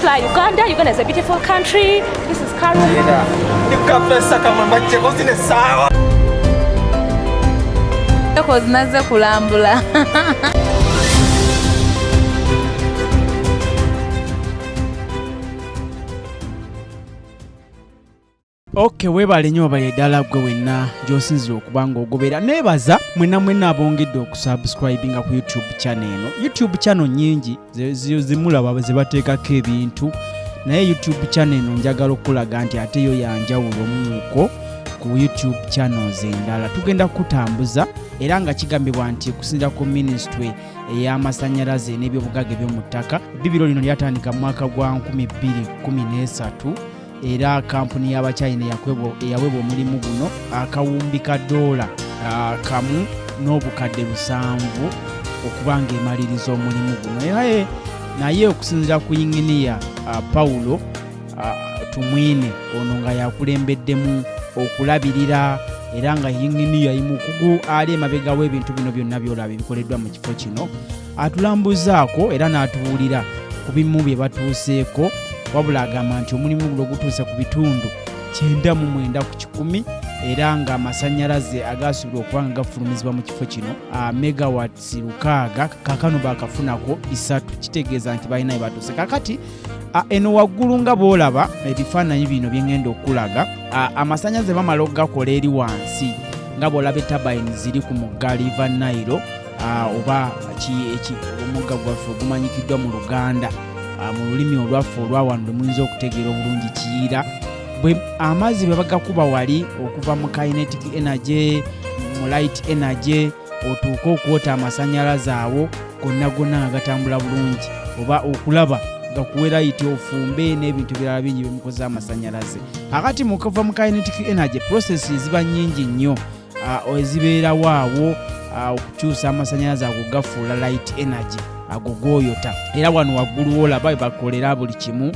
fly Uganda. Uganda is a beautiful country. This is Karuma. Naze ku Lambula. Okay, webale nnyo bale ddala gwe wenna gy'osinzira okuba ng'ogobera. Neebaza mwenna abongedde okusubscribinga ku YouTube channel eno. YouTube channel nnyingi zimulaba ze bateekako ebintu, naye YouTube channel eno njagala okulaga nti ate yo yanjawulo muuko ku YouTube channels endala. Tugenda kutambuza era nga kigambibwa nti kusinzira ku ministry ey'amasannyalaze n'ebyobugagga eby'omu ttaka. Ebbibiro lino lyatandika mu mwaka gwa 2013 era kampuni y'Abachina eyaweebwa omulimu guno akawumbi ka $1 kamu n'obukadde 7 okuba ng'emaliriza omulimu guno. Naye okusinzira ku inginiya Paulo Tumwine ono nga yakulembeddemu okulabirira era nga inginiya mukugu ali emabega w'ebintu bino byonna byolaba ebikoleddwa mu kifo kino, atulambuzaako era n'atubuulira ku bimu bye batuuseeko, wabula agamba nti omulimu guno gutuuse ku bitundu 99 ku 100 era nga amasannyalaze agasuubirwa okuba nga gafulumizibwa mu kifo kino megawatts 600 kakano bakafunako 3, kitegeeza nti balina bye batuuse. Kakati eno waggulu nga boolaba ebifaananyi bino bye ngenda okulaga, amasannyalaze bamala okugakola eri wansi nga boolaba ettabayini ziri ku mugga River Nile oba omugga gwaffe ogumanyikiddwa mu Luganda mu lulimi olwaffe olwawano muyinza okutegeera obulungi Kiyira. Amazzi bwe bagakuba wali okuva mu kinetic energy mu light energy otuuka okwota amasannyalaze awo gonna nga gatambula bulungi, oba okulaba gakuwera iti ofumbe n'ebintu birala bingi bimukoza amasannyalaze. Akati mukuva mu kinetic energy process ziba nnyingi nnyo ezibeerawo awo okukyusa amasannyalaze ago gafuula light energy ago goyota. Era wano waggulu olaba bakolera buli kimu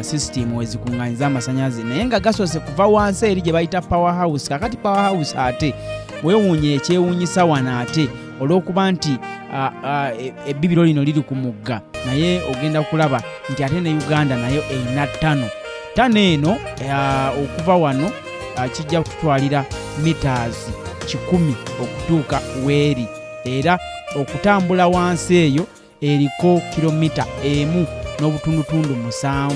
system wezikuŋŋanyiza amasannyalaze naye nga gasoose kuva wansi eri gye bayita powerhouse. Kakati powerhouse ate weewuunye ekyewuunyisa wano ate olw'okuba nti ebbibiro lino liri ku mugga, naye ogenda kulaba nti ate ne Uganda nayo eyina ttano eno okuva wano kijja kututwalira meters 10 okutuuka weeri, era okutambula wansi eyo eriko kilomita 1 n'obutundutundu 7.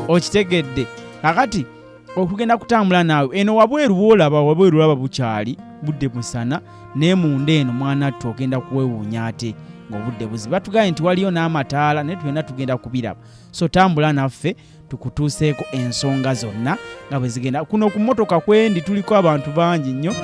Okitegedde? Kakati okugenda kutambula naawe eno wabweru olaba bukyali budde musana, ne munda eno mwanattu ogenda kuwewuunya ate ng'obudde buziba. Batugambye nti waliyo n'amataala naye tugenda tugenda kubiraba, so tambula naffe tukutuuseeko ensonga zonna nga bwe zigenda. Kuno ku mmotoka kwendi tuliko abantu bangi nnyo.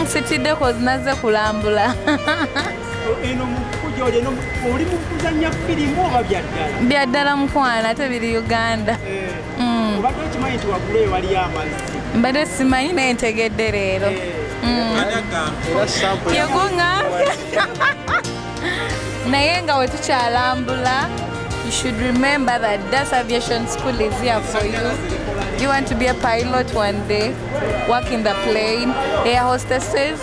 Sitiddeko naze ku Lambula. Eno mukujja eno oli mukuzannya firimu oba byaddala? Byaddala mukwana ate biri Uganda. Obadde okimanyi nti waggulu eyo waliyo amazzi? Mbadde simanyi naye ntegedde leero. Yagunga naye nga we tukyalambula, you should remember that Das Aviation School is here for you. You want to be a pilot one day, work in the plane, air hostesses,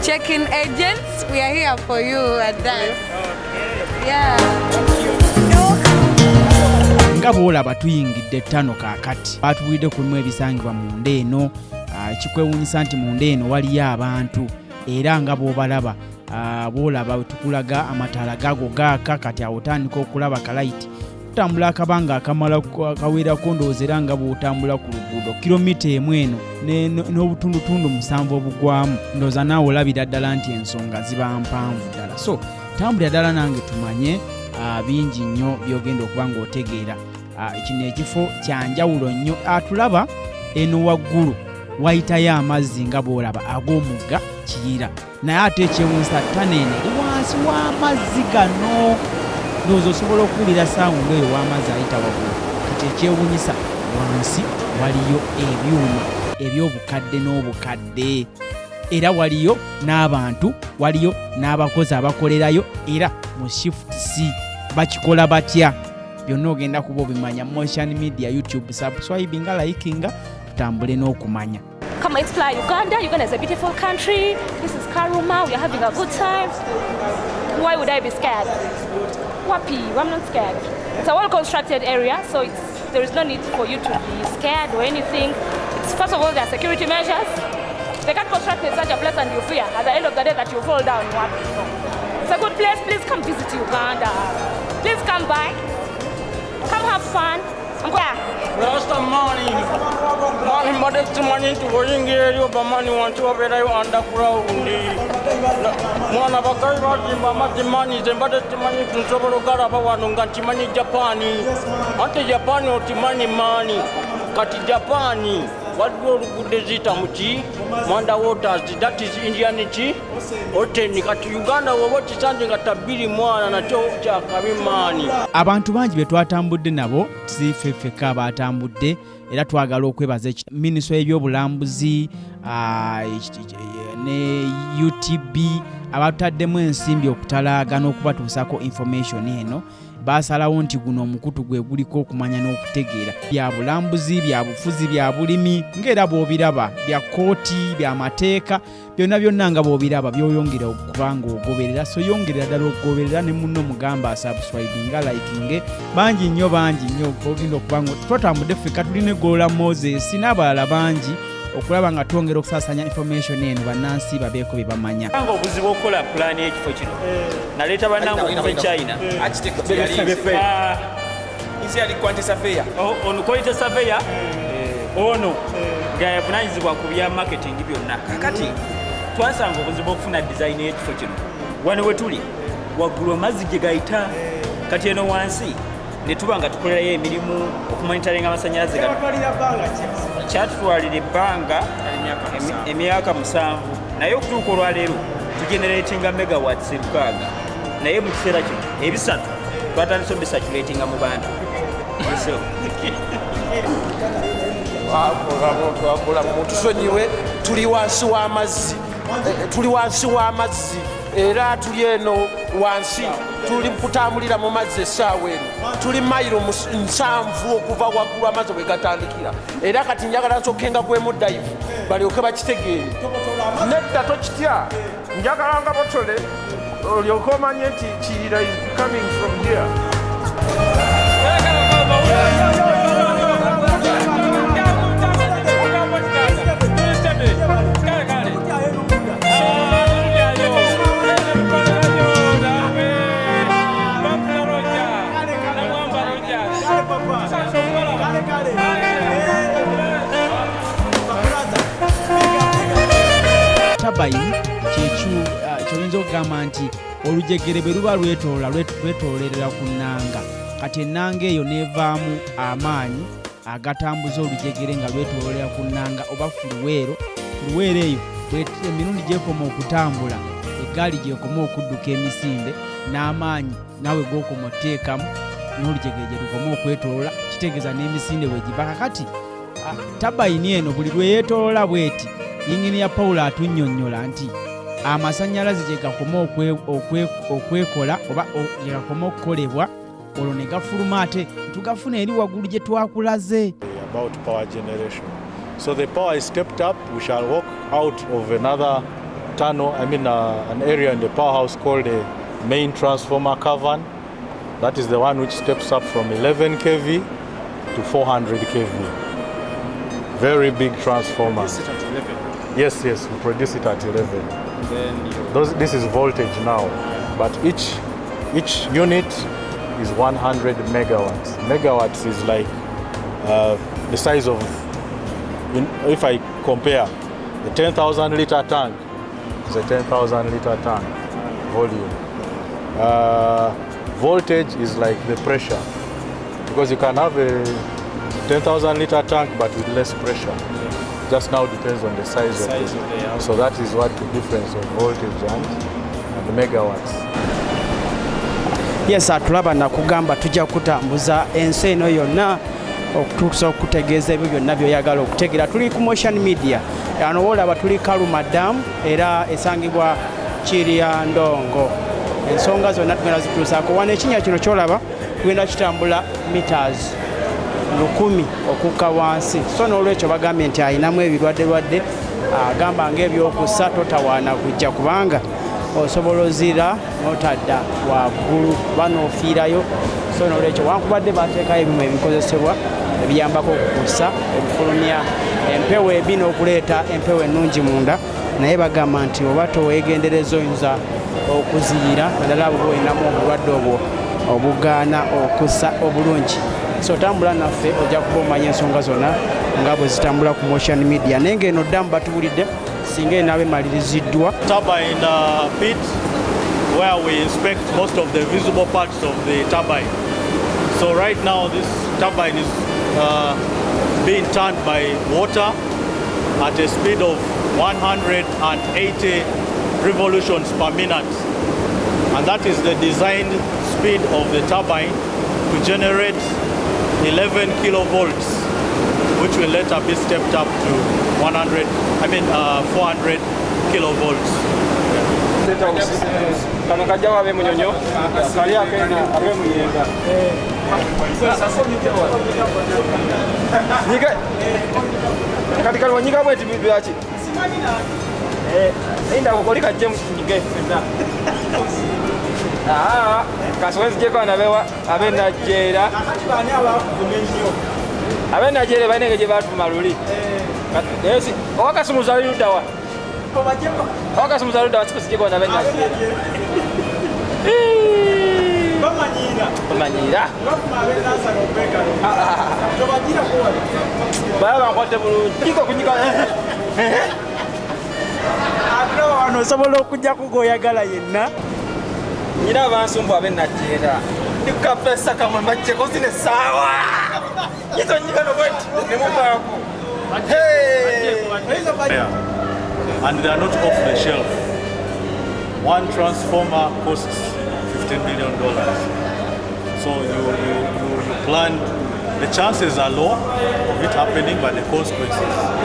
check-in agents, we are here for you at that. Yeah. Nga boolaba tuyingidde ttano kaakati. Batubuulidde kulimu ebisangibwa mu nda eno. Kikwewuunyisa nti mu nda eno waliyo abantu era nga bw'obalaba boolaba tukulaga amataala gaago gaaka, kati awo otandika okulaba kalayiti kutambula akabanga akamala kaweerako ndowooza era nga bw'otambula ku luguudo kilomita 1 eno n'obutundutundu 7 obugwamu, ndowooza naawe olabira ddala nti ensonga ziba mpanvu ddala. So tambulira ddala nange tumanye bingi nnyo byogenda okuba ng'otegeera. Kino ekifo kyanjawulo nnyo. Atulaba eno waggulu wayitayo amazzi nga bw'olaba ag'omugga Kiyira, naye ate ekyewuunyisa ttano eno eri wansi w'amazzi gano. ndowooza osobola okuwulira saawundi oyo w'amazzi ayita waggulu. Kati ekyewuunyisa wansi waliyo ebyuma eby'obukadde n'obukadde, era waliyo n'abantu, waliyo n'abakozi abakolerayo, era mu shift C bakikola batya byonna ogenda kuba obimanya. Moshian Media YouTube, subscribinga, likinga, tutambule n'okumanya. Come explore Uganda. Uganda is a beautiful country. This is Karuma. We are having a good time. Why would I be scared? Wapi, I'm not scared. It's a well-constructed area, so there is no need for you to be scared or anything. First of all, there are security measures. They can't construct in such a place and you fear at the end of the day that you fall down. It's a good place. Please come visit Uganda. Please come by. Come have fun. Rasta mani modest money to going here, Obamani want to have a underground. One of a guy, money, the modest money to Soboro Garaba, Gantimani Japani, Ante Japan or Timani money, Kati Japani. What will good is Muchi, Manda waters, that is Indianity, or Tenik Uganda, or what is something at a billy one and a chocha Karimani. Abantu bangi be twatambudde nabo tifefeka abatambudde era twagala okwebaza minisitule y'ebyobulambuzi ne UTB abatutaddemu ensimbi okutalaaga n'okubatuusako information eno. Basalawo nti guno omukutu gwe guliko okumanya n'okutegeera bya bulambuzi, bya bufuzi, bya bulimi, ng'era bw'obiraba bya kooti, bya mateeka, byonna nga bw'obiraba byoyongera okubanga ogoberera. So yongerera ddala okugoberera ne munno mugamba subscribinga, likinge, bangi nnyo ogenda okubanga twatambudde ffeka tulina eggolola Moses n'abalala bangi okulaba nga twongera okusaasanya information eno bannansi babeeko bye bamanya. Obuzibu okukola pulaani y'ekifo kino naleeta bannange okuva e China. Ono quality surveyor ono nga yavunanyizibwa ku bya marketing byonna. Kakati twasanga obuzibu okufuna design y'ekifo kino. Wano we tuli waggulu amazzi gye gayita, kati eno wansi ne tuba nga tukolerayo emirimu okumonitaringa amasannyalaze kyatutwalira ebbanga emyaka 7 naye okutuuka olwaleero tugeneratinga megawatts 600 naye mu kiseera kino ebisatu twatandise obisatulatinga mu bantu. Tusonyiwe, tuli wansi w'amazzi era tuli eno wansi tuli kutambulira mu mazzi essaawa eno tuli mayiro 7 okuva waggulu amazzi bwe gatandikira era kati njagala nsokkenga kwemu dayivu balyoke bakitegeere nedda tokitya njagala nga botole olyoke omanye nti Kirira is coming from here. Tabayini ky'oyinza okugamba nti olujegere bwe luba lwetolerera ku nnanga, kati ennanga eyo neevaamu amaanyi agatambuza olujegere nga lwetolerera ku nnanga oba fuluweero eyo emirundi gyekoma okutambula, eggaali gyekoma okudduka emisinde n'amaanyi naawe g'okoma oteekamu n'olujegere gye lukoma okwetolola, kitegeeza n'emisinde wegiva. Kakati tabayini eno buli lwe yeetolola bweti yingini ya Paulo atunnyonnyola nti amasannyalaze gye gakoma okwekola oba gye gakoma okukolebwa olwo ne gafuluma ate tugafuna eri waggulu gye twakulaze. About power generation. So the power is stepped up. We shall walk out of another tunnel, an area in the powerhouse called a main transformer cavern. That is the one which steps up from 11 kV to 400 kV. Very big transformer. Yes, we produce it at 11. This is voltage now, but each unit is 100 megawatts. Megawatts is like the size of, if I compare, the 10,000 liter tank is a 10,000 liter tank volume. Voltage is like the pressure, because you can have a 10,000 liter tank but with less pressure. Just now depends on the size of it. So that is what the difference of voltage and megawatts. yes atulaba nakugamba tujja kutambuza ensi eno yonna okutuusa okutegeeza ebyo byonna byoyagala okutegera. Tuli ku Moshian Media, ano olaba tuli Karuma Dam era esangibwa Kirya Ndongo. Ensonga zonna tugenda zituusaako wano. Ekinnya kino kyolaba tugenda kitambula meters 1000 okukka wansi, so n'olwekyo bagambye nti ayinamu ebirwadde agamba ng'ebyokussa totawaana kujja kubanga osobola ozira n'otadda waggulu banoofiirayo. So n'olwekyo wankubadde bateekayo ebimu ebikozesebwa ebiyambako okukussa ebifulumya empewo ebi n'okuleeta empewo ennungi munda, naye bagamba nti oba toweegendereza oyinza okuziyira naddala bwe olinamu obulwadde obwo obugaana okussa obulungi. So tambula naffe ojja kuba omanya ensonga zonna nga bwe zitambula ku Moshian Media. Naye ng'eno ddamu batubulidde singa enaaba emaliriziddwa. Turbine pit where we inspect most of the visible parts of the turbine. So right now this turbine is being turned by water at a speed of 180 revolutions per minute, and that is the designed speed of the turbine to generate 11 kilovolts, which will later be stepped up to 400 kilovolts. Kano kajja wabe munyonyo kali akenda abe muyenga nyiga kati kali wanyiga bweti byaki inda kukolika je nyige kaswezi je kwa nabewa abe najera abe najere banenge je batu maluli yes wakasumuza yudawa wakasumuza yudawa sikuje kwa nabe najera bamanyira baba nkote bulungi kiko kunyika atulawo wano osobola okujja kugoyagala yenna nyina bansumbu abe najera ndikapesa kamwe macheko zine sawa yizo nyika no bweti nemupako And they are not off the shelf. One transformer costs $15 million. So you plan, the chances are low of it happening, but the consequences are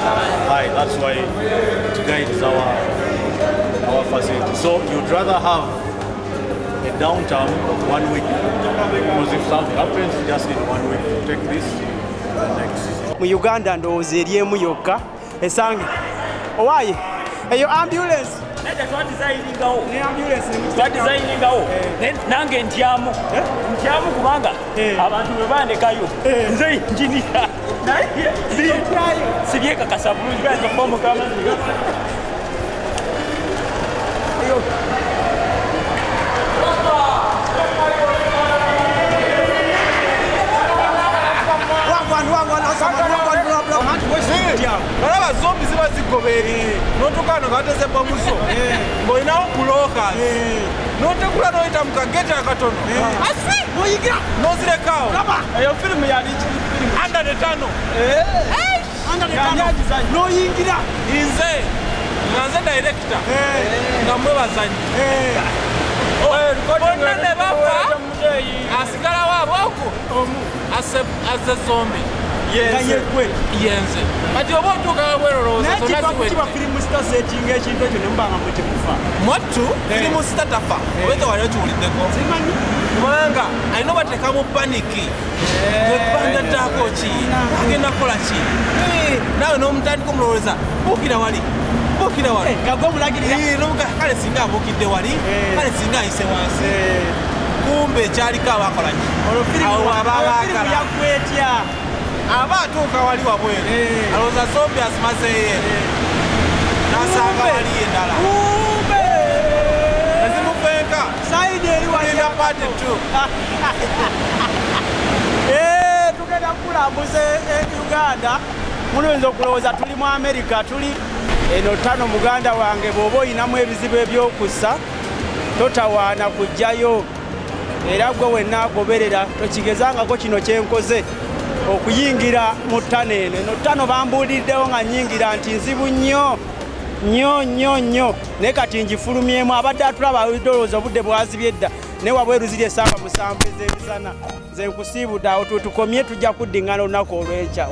high. That's why it guides our facility. So you'd rather have a downtime of 1 week, because if something happens, you just need 1 week to take this and next. mu Uganda ndowooza eri emu yokka esange owaaye eyo ambulance twadizainingawo nange ntyamu kubanga abantu bwe bandekayo nze injiniya sibyekakasa bulungi bayinza kuba mukama Balaba zombi ziba zigoberere notukano katezebwa muso ng'olinawo buloka notekula noyita mu kageti akatono asi noyigira nozirekawo eyo firimu yali under the tunnel noyingira nze nga nze director nga mwe bazanyi bonna ne bafa asigalawo aboko aze zombi yenze kati oba otuuka bwerolooza kiba firimu sita setinga ekintu ekyo nemubanga mwetekufa mwattu firimu sita tafa obeza wali okiwuliddeko kubanga alina obatekamu paniki ebandaddako ki agenda kukola ki naawe n'omutandika omulowooza buukira wali kale singa abuukidde wali kale singa ayise wansi kumbe ekyaliko abakolaki awo ababaagala aba atuuka wali wabweru alowooza zombi azimazeeyo n'asanga wali endala ezimufenka sayidi eri walina pati tu tugenda kukulambuza Uganda mulowooza okulowooza tuli mu America tuli eno tano muganda wange bw'oba oyinamu ebizibu ebyokussa totawaana kujjayo era gwe wenna agoberera tokigezangako kino kyenkoze okuyingira mu ttano eno ttano bambuuliddewo nga nnyingira nti nzibu nnyo naye kati ngifulumyemu abadde atulaba olowooza obudde bwazibye edda ne wabweru ziri essaawa 7 ez'emisana ze nkusiibudde awo tutukomye tujja kuddingana olunaku olw'enkya.